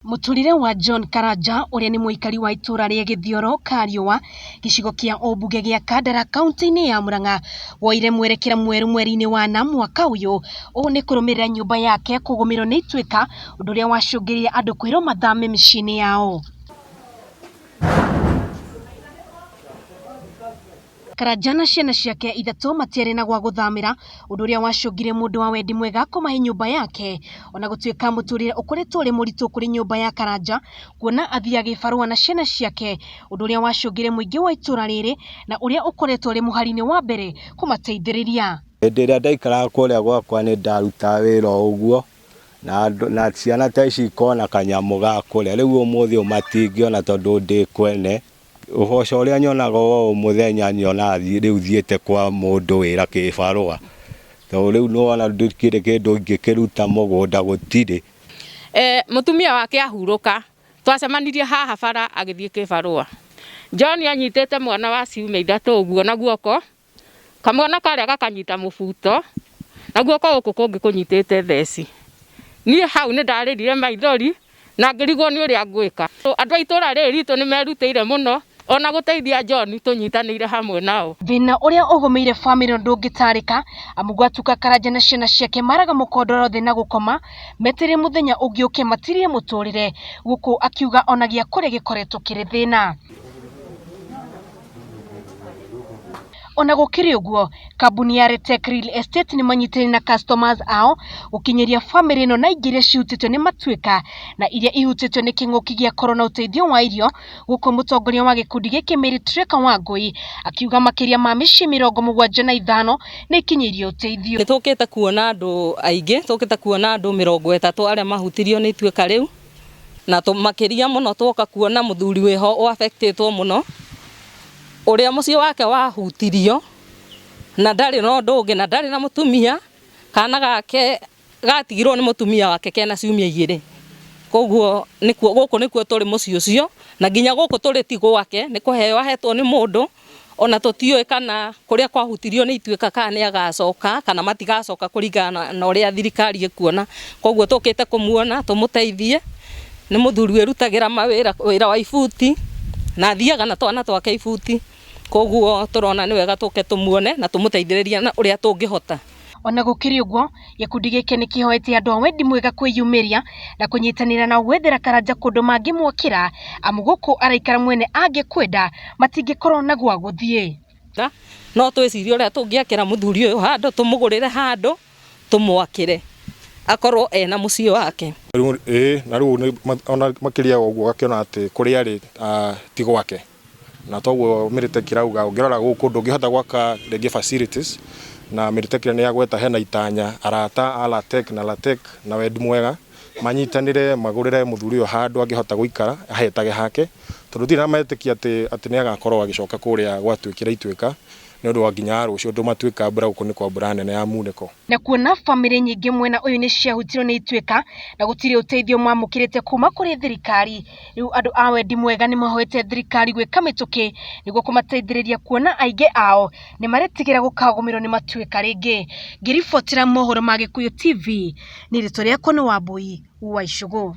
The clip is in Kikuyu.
Mũtũrĩre wa John Karanja ũrĩa nĩ mũikari wa itũra rĩa Gĩthioro, Kariũa, gĩcigo kĩa ũmbunge gĩa Kandara kauntĩ-inĩ ya Murang'a woire mwerekera mwerũ mweri-inĩ wa na mwaka ũyũ. Ũũ nĩ kũrũmĩrĩra nyũmba yake kũgũmĩrwo nĩ ituĩka ũndũ ũrĩa wacũngĩrĩirie andũ kwĩrwo mathame mĩciĩ-inĩ yao. Karanja na ciana ciake ithatũ matiarĩ na gwa gũthamĩra ũndũ ũrĩa wacũngire mũndũ wa wendi mwega kũmahe nyũmba yake. Ona gũtuĩka mũtũrĩre ũkoretwo ũrĩ mũritũ kũrĩ nyũmba ya Karanja kuona athiaga gĩbarũa na ciana ciake ũndũ ũrĩa wacũngire mũingĩ wa itũra rĩrĩ na ũrĩa ũkoretwo ũrĩ mũhari-inĩ wa mbere kũmateithĩrĩria. Hĩndĩ ĩrĩa ndaikaraga kũrĩa gwakwa nĩ ndarutaga wĩra o ũguo na ciana ta ici ikona kanyamũ ga kũrĩa. Rĩu ũmũthĩ ũyũ matingĩona tondũ ndĩ kwene. Ũboco ũrĩa nyonaga o mũthenya nyonaga rĩu thiĩte kwa mũndũ wĩra kĩbarũa. Tondũ rĩu nĩwona ndikĩrĩ kĩndũ ingĩkĩruta mũgũnda gũtirĩ. Mũtumia wake ahurũka, twacemanirie haha bara agĩthiĩ kĩbarũa. John anyitĩte mwana wa ciumia 3 ũguo na guoko, kamwana karĩa gakanyita mũbuto, na guoko gũkũ kũngĩ kũnyitĩte theci. Niĩ hau nĩ ndarĩrire maithori na ngĩrigwo nĩ ũrĩa ngwĩka. Andũ a itũra rĩrĩ ritũ nĩ merutĩire mũno ona gũteithia John tũnyitanĩire hamwe nao. Thĩna ũrĩa ũgũmĩire bamĩrĩ ĩno ndũngĩtarĩka amu gwatuka Karanja na ciana ciake maraga mũkondoro thĩ na gũkoma metereire mũthenya ũngĩ ũke matirie mũtũrĩre gũkũ akiuga ona gĩa kũrĩa gĩkoretwo kĩrĩ thĩna. Ona gũkĩrĩ ũguo, kambuni ya Retek Real Estate nĩ manyitanĩire na customers ao gũkinyĩria bamĩrĩ ĩno na ingĩ iria cihutĩtio nĩ matuĩka na iria ihutĩtio nĩ kĩng'ũki gĩa korona ũteithio wa irio gũkũ mũtongoria wa gĩkundi gĩkĩ Mary Treka Wangũi akiuga makĩria ma mĩciĩ 75 nĩ ikinyĩirio ũteithio. Nĩ tũkĩte kuona andũ aingĩ, tũkĩte kuona andũ 30 arĩa mahutirio nĩ ituĩka rĩu, na makĩria mũno twoka kuona mũthuri wĩho ũaffectĩtwo mũno, ũrĩa mũciĩ wake wahutirio na ndarĩ na ũndũ ũngĩ na ndarĩ na mũtumia, kana gake gatigirwo nĩ mũtumia wake kena ciumia 2. Koguo nĩkuo gũkũ nĩkuo tũrĩ mũciĩ ũcio, na nginya gũkũ tũrĩ ti gwake, nĩ kũheo ahetwo nĩ mũndũ, ona tũtiũĩ kana kũrĩa kwahutirio nĩ ituĩka kana nĩ agacoka kana matigacoka kũringana na ũrĩa thirikari ĩkuona. Koguo tũkĩte kũmuona tũmũteithie, nĩ mũthuri wĩrutagĩra mawĩra, wĩra wa ibuti na athiaga na twana twake ibuti. Koguo tũrona nĩ wega tũke tũmuone na tũmũteithĩrĩrie na ũrĩa tũngĩhota. Ona gũkĩrĩ ũguo, gĩkundi gĩkĩ nĩ kĩhoete andũ a wendi mwega kwĩyumĩria na kũnyitanĩra na gwethera Karanja kũndũ mangĩmwakĩra amu gũkũ araikara mwene angĩkwenda matingĩkorwo na gwa gũthiĩ. No twĩcirie ũrĩa tũngĩakĩra mũthuri ũyũ handũ, tũmũgũrĩre handũ, tũmwakĩre akorwo ena mũciĩ wake. Ĩĩ, na rĩu ona makĩria ũguo ũgakĩona atĩ kũrĩa arĩ ti gwake, na toguo Mĩrĩtech ĩrauga ũngĩrora gũkũ ndũngĩhota gwaka rĩngĩ facilities, na Mĩrĩtech nĩ yagweta hena itanya arata a Latek na Latek na wendi mwega manyitanĩre magũrĩre mũthuri ũyũ handũ angĩhota gũikara ahetage hake, tondũ ndirĩ na metĩkia atĩ nĩ agakorwo agĩcoka kũrĩa gwatuĩkĩra ituĩka nĩ ũndũ wa nginya rũciũ ũndũ matuĩka mbura gũkũ nĩ kwa mbura nene ya munĩko. Na kuona bamĩrĩ nyingĩ mwena ũyũ nĩ ciahutirwo nĩ ituĩka na gũtirĩ ũteithio mamũkĩrĩte kuma kũrĩ thirikari, rĩu andũ a wendi mwega nĩ mahoete thirikari gwĩka mĩtũkĩ nĩguo kũmateithĩrĩria kuona aingĩ ao nĩ maretigĩra gũkagũmĩrwo nĩ matuĩka rĩngĩ. Ngĩribotera mohoro ma Gĩkũyũ TV, nĩ rĩtwa rĩakwa nĩ Wambui wa Icũgũ.